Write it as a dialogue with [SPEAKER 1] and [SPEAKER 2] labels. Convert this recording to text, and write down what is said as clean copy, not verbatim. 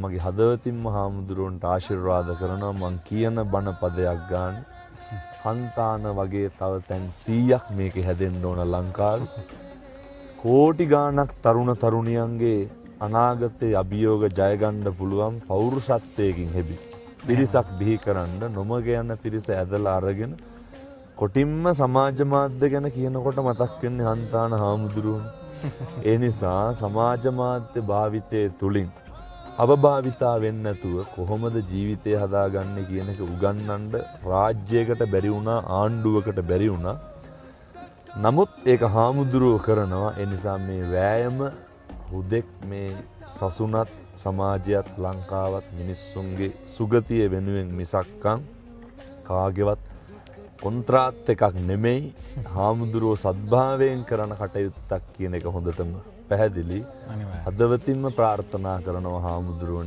[SPEAKER 1] මගේ හදවතින්ම හාමුදුරුවන්ට ආශිර්වාද කරනවා. මං කියන බණ පදයක් ගන්න හන්තාන වගේ තව තැන් 100ක් මේකේ හැදෙන්න ඕන ලංකාවේ. කෝටි ගාණක් තරුණ තරුණියන්ගේ අනාගතයේ අභියෝග ජය ගන්න පුළුවන් පෞරුෂත්වයකින් හෙබි පිරිසක් බිහි කරන්න, නොමග යන පිරිස ඇදලා අරගෙන, කොටින්ම සමාජ මාධ්‍ය ගැන කියනකොට මතක් වෙන්නේ හන්තාන හාමුදුරුවෝ. ඒ නිසා සමාජ මාධ්‍ය භාවිතය තුලින් අවභාවිතා වෙන්නේ නැතුව කොහොමද ජීවිතය හදාගන්නේ කියන එක උගන්වන්න රාජ්‍යයකට බැරි වුණා, ආණ්ඩුවකට බැරි වුණා. නමුත් ඒක හාමුදුරුවෝ කරනවා. ඒ නිසා මේ වෑයම හුදෙක් මේ සසුනත් සමාජයත් ලංකාවත් මිනිස්සුන්ගේ සුගතිය වෙනුවෙන් මිසක්කන් කාගේවත් කොන්ත්‍රාත් එකක් නෙමෙයි, හාමුදුරුවෝ සද්භාවයෙන් කරන කටයුත්තක් කියන එක හොඳටම පැහැදිලි. හදවතින්ම ප්‍රාර්ථනා කරනවා හාමුදුරුවනේ.